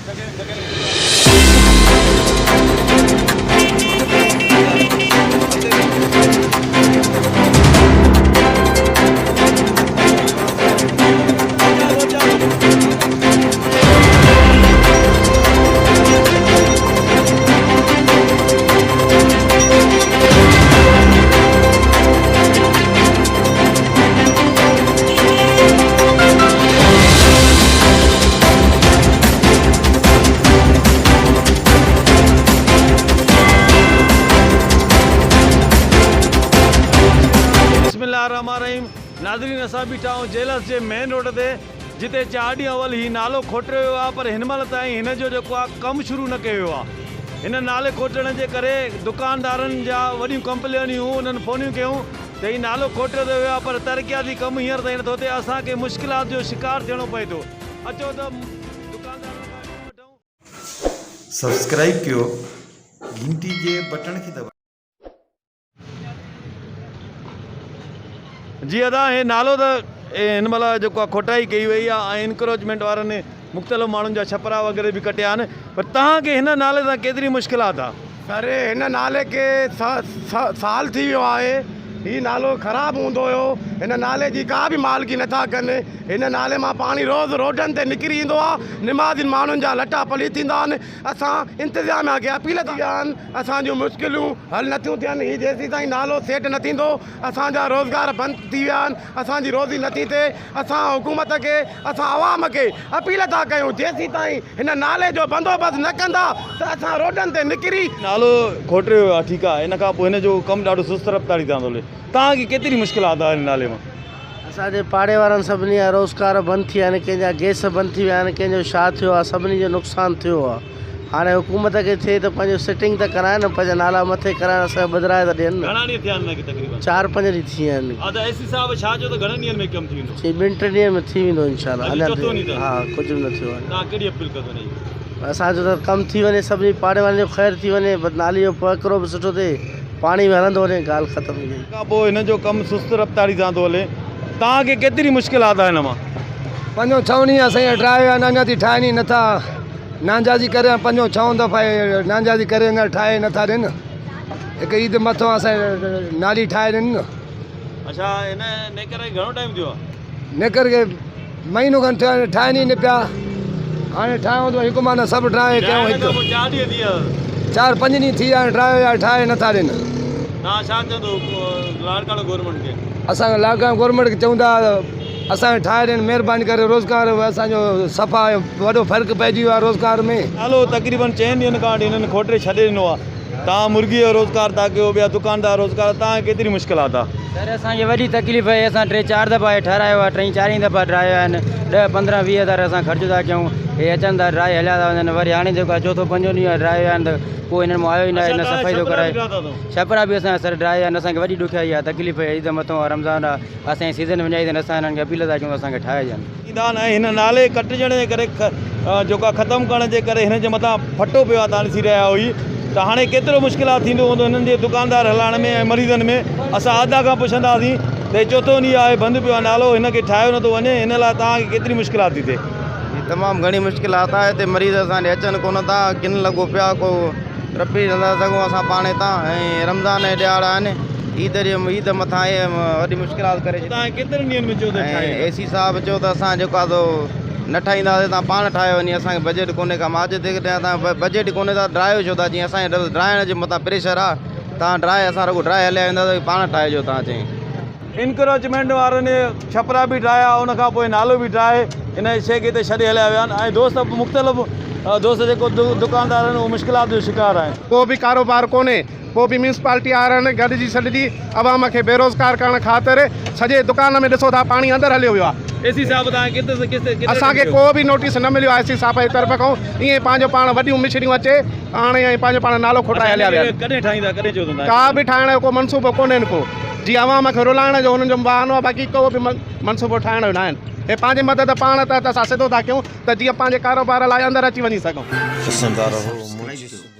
بسم الله الرحمٰن الرحيم ناظرين اسان بيٺا آهيون جيلس جي مين روڊ تي جتي چار ڏينهن اول هي نالو کوٽيو ويو آهي پر هن مهل تائين هن جو جيڪو آهي ڪم شروع نه ڪيو ويو آهي هن نالي کوٽڻ جي ڪري دڪاندارن جا وڏيون ڪمپلينيون انهن فونيون ڪيون ته هي نالو کوٽيو ته ويو آهي پر ترقياتي ڪم هينئر تائين نٿو ٿئي اسان کي مشڪلات جو شڪار ٿيڻو پئي ٿو اچو ته دڪاندارن کان ڏس وٺون. سبسڪرائيب ڪيو گهنٽي جي بٽڻ کي دٻايو. جي ادا هي نالو ته هن مهل جيڪو آهي کوٽائي ڪئي وئي آهي ۽ انڪروچمينٽ وارن مختلف ماڻهن جا ڇپرا وغيره به ڪٽيا آهن پر توهان کي هن نالي سان ڪيتري مشڪلات آهي. سر هن نالي کي سال ٿي ويو آهي هي نالو خراب هوندو هيو هن نالي جي ڪا به مالڪي نٿا ڪن هن نالي مان پاڻي روز روڊن تي نڪري ايندو آهي نمازين ماڻهن جا لٽا پليت ٿيندا آهن اسان انتظاميا کي اپيل ٿي ويا آهن اسان جون مشڪلون حل نٿيون ٿين هي جيسيتائين نالو سيٽ نه ٿيندو اسان جا روزگار بند ٿي ويا آهن اسان جي روزي نٿي ٿئي اسان حڪومت کي اسان عوام کي اپيل ٿا ڪيون جيسيتائين هن نالي جو بندوبست نه ڪندا ته اسان روڊن تي نڪري. نالو کوٽيو ويو آهي ٺيڪ آهي ان کان پوء هن جو ڪم ڏاڍو سست رفتاري سان ٿو هلي توهان کي ڪيتري مشڪلات آهي هن نالي مان. اسان جي پاڙي وارن سڀني جا روزگار بند ٿي ويا آهن ڪنهن جا گئس بند ٿي ويا آهن ڪنهن جو ڇا ٿيو آهي سڀني جو نقصان ٿيو آهي هاڻي حڪومت کي ٿئي ته پنهنجو سيٽنگ ته ڪرائن نه پنهنجا نالا مٿي ڪرائن اسان کي ٻڌرائي ته ڏين نه گهڻا ڏينهن ٿيا آهن هن کي تقريبن؟ چار پنج ڏينهن ٿي ويا آهن. ها ته اي سي صاحب ڇا چيو ته گهڻن ڏينهن ۾ ڪم ٿي ويندو؟ چي ٻن ٽن ڏينهن ۾ ٿي ويندو انشاء الله اڄ اڃا چوٿون ڏينهن اٿس ها ڪجهه به نه ٿيو آهي. توهان ڪهڙي اپيل ڪندو هن جي؟ اسان جو ته ڪم ٿي وڃي سڀني پاڙي وارن جو خير ٿي وڃي بس نالي جو وهڪرو به سٺو ٿئي پاڻي به هلندو وڃي ڳالهه ختم ٿي وئي. کان پوء هن جو ڪم سست رفتاري سان ٿو هلي توهان کي ڪيتري مشڪلات آهي هن مان؟ پنجون ڇهون ڏينهن اسان جا ڊراء ويا آهن اڃا تائين ٺاهين ئي نٿا نانجازي ڪري پنجون ڇهون دفعا نانجازي ڪري اڃا ٺاهي نٿا ڏين هڪ عيد مٿو اسان نالي ٺاهي ڏين نه. اڇا هن نيڪر کي گهڻو ٽائيم ٿيو آهي؟ نيڪر کي مهينو کن ٿيو آهي ٺاهين ئي نه پيا هاڻي ٺاهيون ته هڪ معنيٰ سڀ ڊرائي ڪيون هڪ چار ڏينهن ٿي ويا چار پنج ڏينهن ٿي ويا آهن ڊرائي ويا ٺاهي نٿا ڏين. توهان ڇا چوندو لاڙڪاڻو گورنمينٽ کي؟ اسان لاڙڪاڻو گورنمينٽ کي چئون ٿا اسان کي ٺاهي ڏين مهرباني ڪري روزگار اسان جو صفا وڏو فرق پئجي ويو آهي روزگار ۾. نالو تقريبن چئن ڏينهن کان وٺي هنن کوٽري ڇڏي ڏنو آهي. توهان مرغي جو روزگار ٿا ڪيو ٻيا دڪاندار روزگار توهان کي ڪيتري مشڪلات آ. سر اسان کي وڏي تڪليف آهي اسان ٽي چار دفعا هي ٺهرايو آهي ٽئين چارين دفعا ڊرايا آهن ڏهه پندرهن 20 هزار اسان خرچ ٿا ڪيون هي اچن ٿا ڊرائي هليا ٿا وڃن وري هاڻي جيڪو آهي چوٿون پنجون ڏينهن آهي ڊرائي ويا آهن ته ڪو هنن مان آيو ئي ناهي نه صفائي ٿو ڪرائي ڇپرا به اسان جا سر ڊرائي ويا آهن اسان کي وڏي ڏکيائي آهي تڪليف آهي عيد مٿو آهي رمضان آهي اسان جي سيزن وڃائي اٿن اسان هنن کي اپيل ٿا ڪيون ته اسان کي ٺاهي ڏين. ايندا آهن ۽ هن نالي ڪٽجڻ جي ڪري جيڪو آهي ختم ڪرڻ جي ڪري هن جي مٿان ڦٽو پيو آهي تان ڏسي رهيا آهيو هي ته هاڻي ڪيترو مشڪلات ٿيندو هوندو هنن جي دڪاندار هلائڻ ۾ ۽ مريضن ۾ اسان ادا کان پڇنداسين ته هي چوٿون ڏينهن آهي بند پيو آهي نالو هن کي ٺاهيو نٿو وڃي هن لاء توهان کي ڪيتري مشڪلات ٿي ٿئي. جي تمام گهڻي مشڪلات آهي هتي مريض اسان ڏي اچن ڪونه ٿا ڪن لڳو پيو آهي ڪو ٽپي نٿا سگهون اسان پاڻ هتان ۽ رمضان جا ڏهاڙا آهن عيد جي عيد مٿان اهي وڏي مشڪلات ڪري ڇڏي. توهان ڪيترن ڏينهن ۾ چيو ته ٺاهي ۽ اي سي صاحب چيو ته اسان جيڪو آهي سو نه ٺاهينداسين توهان پاڻ ٺاهيو وڃي اسان کي بجيٽ ڪونهي ڪا مان چيو جيڪڏهن اسان وٽ بجيٽ ڪونهي ته ڊرايو ڇو ٿا جيئن اسان کي ڊرائڻ جي مٿان پريشر آهي توهان ڊرائي اسان رڳو ڊرائي هليا وينداسين پاڻ ٺاهجو توهان چئين. انڪروچمينٽ وارن ڇپرا به ڊاهيا ان کان پوء نالو به ڊاهي ان شيء کي هتي ڇڏي هليا ويا آهن ۽ دوست مختلف دوست جيڪو دڪاندار آهن اهي مشڪلات جو شڪار آهن. ڪو به ڪاروبار ڪونهي پوء به ميونسپالٽي وارن گڏجي سڏجي عوام کي بيروزگار ڪرڻ خاطر سڄي دڪان ۾ ڏسو ٿا پاڻي اندر هليو ويو آهي. اي سي صاحب توهان کي ڪيتري ڪيتري اسان کي ڪو به نوٽيس نه مليو آهي اي سي صاحب جي طرف کان ائين پنهنجو پاڻ وڏيون مشريون اچي آڻي ۽ پنهنجو پاڻ نالو کوٽرائي هليا ويا آهن. ڪڏهن ٺاهيندا ڪڏهن چيو اٿن ڪا به ٺاهڻ جو ڪو منصوبو ڪونهن ڪو جي عوام کي رلائڻ جو هنن جو بهانو آهي باقي ڪو به منصوبو ٺاهڻ جو ناهن هي پنهنجي مدد پاڻ تحت اسان سڌو ٿا ڪيون ته جيئن پنهنجي ڪاروبار لاء اندر اچي وڃي سگهون. ڏسندا رهو منهنجي.